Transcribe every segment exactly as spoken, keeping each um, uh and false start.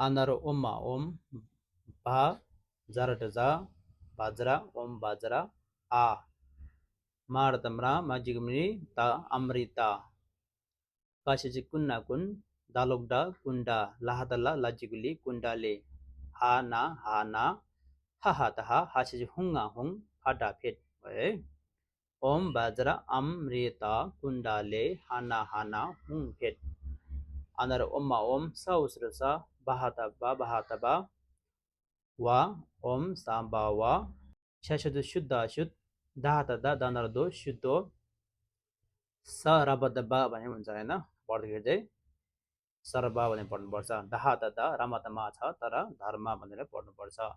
ཨ་ན་རོ་ཨོ་མ་ཨོམ། བ་ཛ་ར་ཏྲ་ཛ། བཛྲ། ཨོམ་བཛྲ། ཨ། མ་ར་བཏགས་མྲ། མ་གི་གུ་མི། ཏ། ཨམ་རི་ཏ། ཀ་ཞབས་ཀྱུ་ཀུ་ན་ཀུན། ད་ལོག་ད་ཀུན་ད། ལ་ཧ་ད་ལ། ལ་གི་གུ་ལི། ཀུན་ད་ལི། ཧ་ན་ཧ་ན། ཧ་ཧ་ད་ཧ། ཧ་ཞབས་ཀྱུ་ཧུང་ང་ཧུང་། ཕ་ད་ཕད། ཨོམ་བཛྲ་ཨམ་རི་ཏ་ཀུན་ད་ལི། ཧ་ན་ཧ་ན་ཧུང་ཕད། ཨ་ན་རོ་ཨོ་མ་ཨོམ། ས་འོག་ཟུར་ས། བ་ཧ་ད་བྷ། བ་ཧ་ད་བྷ། བ། ཨོམ་ས་བྷ་བྷ། ཤ་ཞབས་ཀྱུ་ཤུ་ད་ཤུད། ད་ཧ་ད་དྷ། ད་ན་རོ་དྷོ། ཤུད་དྷོ། ས་ར་བ་ད་བྷ་བ་ནི་མུན་ཙ་ཡིན་ན་བར་དུ་གྱུར་ཏེ། ས་ར་བྷ་བ་ནི་བར་དུ་བར་ས། ད་ཧ་ད་དྷ། ར་མ་ད་མ་ཚ། ད་ར་དྷར་མ་བ་ནི་རེ་བར་དུ་བར་ས།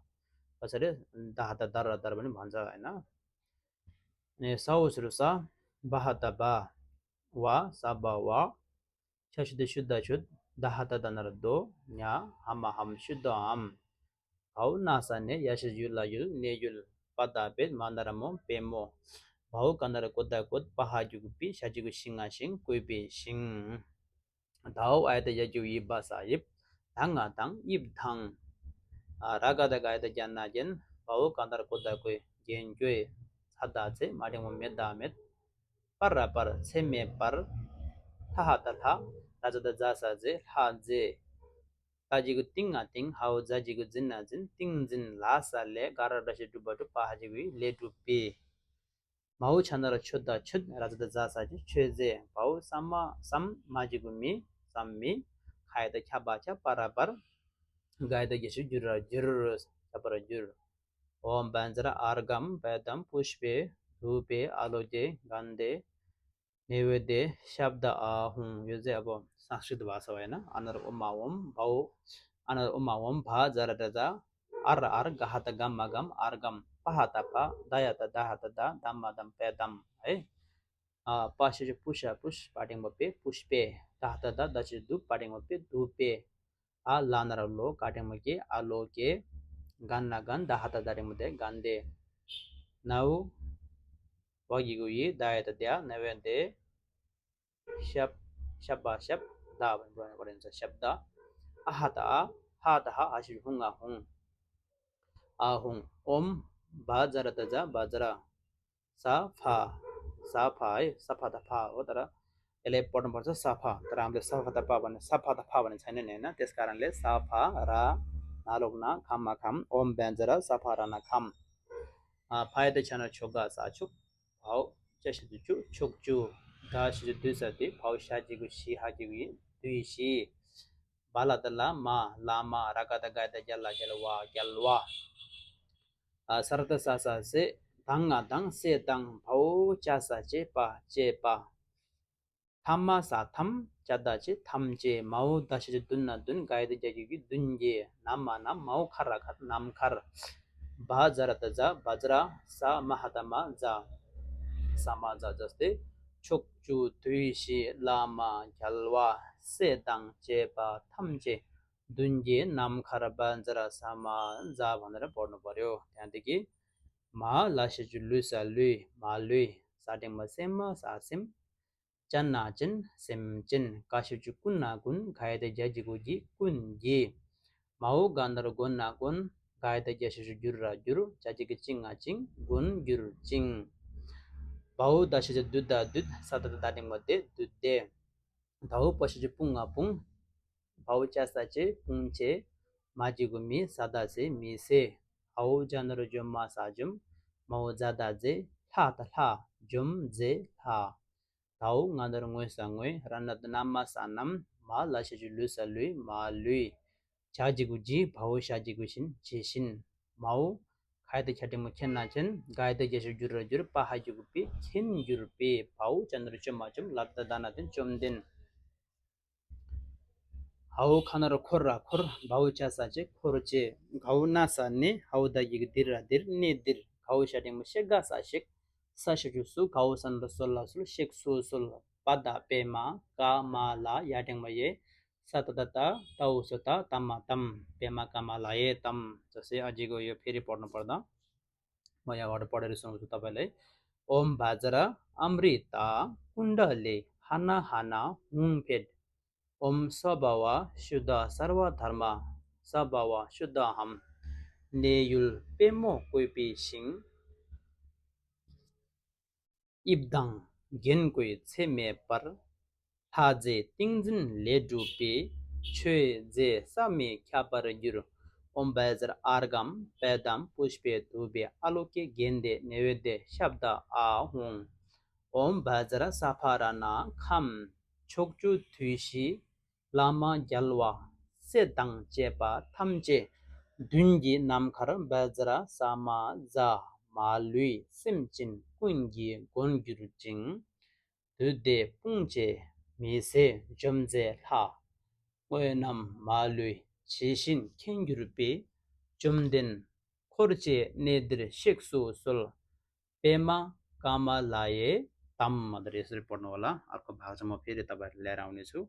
བ་ས་རེ། ད་ཧ་ད་དྷ་ར་དྷར་བ་ནི་བར་ས་ཡིན་ན། ནས་ས་འོག་ཟུར་ས། བ་ཧ་ད་བྷ། བ། ས་བྷ་བྷ། ཤ་ཞབས་ཀྱུ་ཤུ་ད་ཤུད། ད་ཧ་ད་དྷ། ན་རོ་དྷོ། ཉ། ཧ་མ་ཧམ། ཤུད་དྷོ་ཧམ། བའོ་ན་ས་ནེ། ཡ་ཞབས་ཀྱུ་ཡུ་ལ་ཡུལ། ནེ་ཡུལ། པ་ད་པད། མ་ན་རོ་མོ། པད་མོ། བའོ་ཀ་ན་རོ་ཀོ་ད་ཀོད། པ་ཧ་གི་གུ་པི། ཤ་གི་གུ་ཤི་ང་ཤིང་། བཀོད་པའི་ཤིང་། ད་འོ་ཨ་ཡ་ད་ཡ་གི་གུ་ཡི། བ་ས་ཡིབ། ད་ང་དང་། ཡིབ་དང་། ཨ། ར་ག་ད་ག་ཡ་ད་གྱ་ན་གྱེན། བའོ་ཀ་ན་རོ་ཀོ་ད་ཀོའི། གྱེན་གྱོའི། ཚ་ད་ཚེ། མ་འགྲེང་བུ་མེ་ད་མེད། པ་ར་པར། ཚེ་མེད་པར། ལྷ་ཧ་ད་ལྷ། ར་ཛ་ད་རྫ་ས་རྫས། ལྷ་རྫས། ཏ་གི་གུ་ཏིང་ང་ཏིང་། ཧའོ་ཛ་གི་གུ་ཛི་ན་ཛིན། ཏིང་འཛིན། ལ་ས་ལས། ག་ར་བྲ་ཞབས་ཀྱུ་གྲུ་བ་གྲུབ། པ་ཧ་གི་གུ་ཡི། ལས་གྲུབ་པའི། མའོ་ཆ་ན་རོ་ཆོ་ད་ཆོད། ར་ཛ་ད་རྫ་ས་རྫས། ཆོད་རྫས། བའོ་ས་མ་སམ། མ་གི་གུ་མི། སམ་མི། ཁ་ཡ་ད་ཁྱ་བ་ཁྱ། པ་ར་པར། ག་ཡ་ད་གྱ་ཞབས་ཀྱུ་གྱུ་ར་གྱུར། ཁྱབ་པར་གྱུར། ཨོམ་བཛྲ་ཨརྒྷཾ་པཱདྱཾ་པུཥྤེ་དྷཱུ་པེ་ཨཱ་ལོ་ཀེ་གནྡྷེ་ནཻ་ཝི་དྱེ་ཤབྡ་ཨཱ་ཧུང་། ཡོད་ཟེར་ཨ་བོ། སཾ་སྐྲྀ་ཏ་བ་ས་བ་ཡིན་ན། ཨ་ན་རོ་ཨོ་མ་ཨོམ། བའོ། ཨ་ན་རོ་ཨོ་མ་ཨོམ། བ་ཛ་ར་ཏྲ་ཛ། ཨ་ར་ཨར། ག་ཧ་ད་གྷ། མ་གྷམ། ཨརྒྷམ། པ་ཧ་ད་པ། ད་ཡ་ད་དྷ། ཧ་ད་དྷ། དྷརྨ་དྷམ། པཱདྱཾ། ཨེ། ཨ། པ་ཞབས་ཀྱུ་པུ་ཤ་པུཥ། པ་འགྲེང་བུ་པེ། པུཥྤེ། ད་ཧ་ད་དྷ། ད་ཞབས་ཀྱུ་དྷུ། པ་འགྲེང་བུ་པེ། དྷཱུ་པེ། ཨ། ལ་ན་རོ་ལོ། ཀ་འགྲེང་བུ་ཀེ། ཨཱ་ལོ་ཀེ། ག་ན་གྷན། ད་ཧ་ད་དྷ་འགྲེང་བུ་དྷེ། གནྡྷེ། ནའུ་བ་གི་གུ་ཡི། ད་ཡ་ད་དྱ། ནཻ་ཝི་དྱེ། ཤབ། ཤབ་བ་ཤབ། ད་བ་ནི་བ་རེ་ན་ཤབྡ། ཨ་ཧ་ད་ཨ། ཧ་ད་ཧ། ཧ་ཞབས་ཀྱུ་ཧུང་ང་ཧུང་། ཨ་ཧུང་། ཨོམ། བ་ཛ་ར་ཏྲ་ཛ། བཛྲ། ས་ཕ། ས་ཕ་ཨེ། ས་ཕ་ད་ཕ་འོ་ད་ར། ཨེ་ལེ་པོ་ཏོ་བར་ས་ས་ཕ། ད་ར་ཨམ་ལེ་ས་ཕ་ད་ཕ་བ་ནི། ས་ཕ་ད་ཕ་བ་ནི་ཚ་ནི་ནས་ན་ཏེས་ཀ་ར་ལེ། ས་ཕ་ར་ན་ལོག་ན་ཁ་མ་ཁམ། ཨོམ་བཛྲ་ས་ཕ་ར་ན་ཁམ། ཨ། ཕ་ཡ་ད་ཆ་ན་ཆོ་ག་ས་ཆུག། བའོ་ཅ་ཞབས་ཀྱུ་ཅུ། ཆུག་ཅུ། ད་ཞབས་ཀྱུ་དུ་ས་དུས། བའོ་ཤ་གི་གུ་ཤི། ཧ་གི་གུ་ཡི། དུས་ཤི། བ་ལ་ད་བླ་མ། བླ་མ། ར་ག་ད་ག་ཡ་ད་གྱ་ལ་རྒྱལ་བ། རྒྱལ་བ། ཨ། ས་ར་ཏ་ས་ས་སྲས། དང་ང་དང་། སྲས་དང་། བའོ་ཅ་ས་བཅས་པ། བཅས་པ། ཐ་མ་ས་ཐམས། ཅ་ད་ཅི། ཐམས་ཅད། མའོ་ད་ཞབས་ཀྱུ་དུ་ན་དུན། ག་ཡ་ད་གྱ་གི་གུ་གི། དུན་གྱི། ན་མ་ནམ། མའོ་ཁ་ར་ཁར། ནམ་མཁར། བ་ཛ་ར་ཏ་བཛྲ། བཛྲ། ས་མ་ཧ་ད་མ་ཛ། ས་མ་ཛ་ཛ་སྟེ། ཕྱོགས་བཅུ་དུས་བཞི་བླ་མ་རྒྱལ་བ་སྲས་དང་བཅས་པ་ཐམས་ཅད་མདུན་གྱི་ནམ་མཁར་བཛྲ་ས་མ་ཛ་བ་ན་ར་བོར་ནོ་བོར་ཡོད། དེ་ཡང་དེ་གི་མ་ལ་ཤ་ཅུ་ལུ་ས་ལུས། མ་ལུས། ས་འགྲེང་བུ་སེ་མ་ས་སེམས། ཅ་ན་ཅིན། སེམས་ཅན། ཀ་ཤ་ཅུ་ཀུ་ན་ཀུན། ག་ཡ་ད་གྱ་གི་གུ་གྱི། ཀུན་གྱི། མའོ་ག་ན་རོ་གོ་ན་གོན། ག་ཡ་ད་གྱ་ཤ་ཅུ་གྱུ་ར་གྱུར། ཅ་གི་གུ་ཅི་ང་ཅིང་། གོན་གྱུར་ཅིང་། བའོ་ད་ཤ་ཅུ་དུ་ད་དུད། ས་ད་ད་དྷ་འགྲེང་བུ་དྷེ། དུད་དྷེ། དའོ་པ་ཤ་ཅུ་པུ་ང་པུང་། བའོ་ཅ་ས་ཅེ། པུང་ཅེ། མ་གི་གུ་མི། ས་ད་སེ། མི་སེ། ཨའོ་ཇ་ན་རོ་ཇོ་མ་ས་ཇོམ། མའོ་ཛ་ད་ཛེ། ལྷ་ད་ལྷ། ཇོམ་ཛེ་ལྷ། དའོ་ང་ན་རོ་ངོ་ས་ངོས། ར་ན་ད་ན་མ་ས་རྣམས། མ་ལ་ཤ་ཅུ་ལུ་ས་ལུས། མ་ལུས། ཇ་གི་གུ་ཇི། བའོ་ཤ་གི་གུ་ཤིན། ཇི་ཤིན། མའོ་ཁ་ཡ་ད་ཁྱ་འགྲེང་བུ་ཁྱེ་ན་ཁྱེན། ག་ཡ་ད་གྱ་ཤ་ཅུ་གྱུ་ར་གྱུར། པ་ཧ་གི་གུ་པི། ཁྱེན་གྱུར་པའི། བའོ་ཅ་ན་རོ་ཅོ་མ་ཅོམ། ལ་ད་ད་ན་དན། བཅོམ་ལྡན། ཨའོ་ཁ་ན་རོ་ཁོ་ར་ཁོར། བའོ་ཅ་ས་ཅེ། ཁོར་ཅེ། གའོ་ན་ས་ནེ། ཧའོ་ད་གི་གུ་དི་ར་དིར། ནེ་དིར། གའོ་ཤ་འགྲེང་བུ་ཤེ། ག་ས་ཤེག། ས་ཤ་ཅུ་སུ། གའོ་ས་ན་རོ་སོ་ལ་སུལ། ཤེག་སུ་སུལ། པ་ད་པད་མ། ཀ་མ་ལ། ཡ་འགྲེང་བུ་ཡེ། ས་ད་ད་ཏ། ཏའོ་སོ་ཏ། ཏ་མ་ཏམ། པད་མ་ཀ་མ་ལ་ཡེ་ཏམ། ཙོ་སེ་ཨ་ཇི་གོ་ཡོ་ཕེ་རི་པོར་ནོ་པར་དང་། མ་ཡ་བར་པར་རི་སོང་སུ་ཏ་པ་ལེ། ཨོམ་བཛྲ་ཨམ་རི་ཏ་ཀུན་ཌ་ལི། ཧ་ན་ཧ་ན་ཧུང་ཕེད། ཨོམ་སྭ་བྷཱ་ཝ་ཤུདྡྷ་སརྦ་དྷརྨ། ས་བྷཱ་ཝ་ཤུདྡྷ་ཧཾ། གནས་ཡུལ་པདྨོ་བཀོད་པའི་ཞིང་། དབྱིབས་དང་རྒྱན་བཀོད་ཚད་མེད་པར། ལྷ་རྫས་ཏིང་འཛིན་ལས་གྲུབ་པའི། མཆོད་རྫས་བསམ་མི་ཁྱབ་པར་གྱུར། ཨོཾ་བཛྲ་ཨརྒྷཾ་པདྨ་པུཥྤེ་དྷཱུ་པེ་ཨཱ་ལོ་ཀེ་གནྡྷེ་ནཻ་ཝི་དྱ་ཤབྡ་ཨཱཿཧཱུྃ། ཨོཾ་བཛྲ་ས་ཧ་ར་ཎ་ཁཾ། ཕྱོགས་བཅུ་དུས་བཞིའི་བླ་མ་རྒྱལ་བ་སྲས་དང་བཅས་པ་ཐམས་ཅད་མདུན་གྱི་ནམ་མཁར་བཛྲ་ས་མཱ་ཛཿ་མ་ལུས་སེམས་ཅན་ཀུན་གྱི་མགོན་གྱུར་ཅིང་། བདུད་སྡེ་དཔུང་བཅས་མི་བཟད་འཇོམས་མཛད་ལྷ། དངོས་རྣམས་མ་ལུས་ཇི་བཞིན་མཁྱེན་གྱུར་པའི། བཅོམ་ལྡན་འཁོར་བཅས་གནས་འདིར་གཤེགས་སུ་གསོལ། པདྨ་ཀ་མ་ལ་ཡེ་དམ། མ་ད་རེས་སུ་རེ་པོར་ནོ་ལ་ཨར་ཁོ་བག་ཆ་མོ་ཕེ་རེ་ཏ་བར་ལེ་རང་ནི་ཚུ།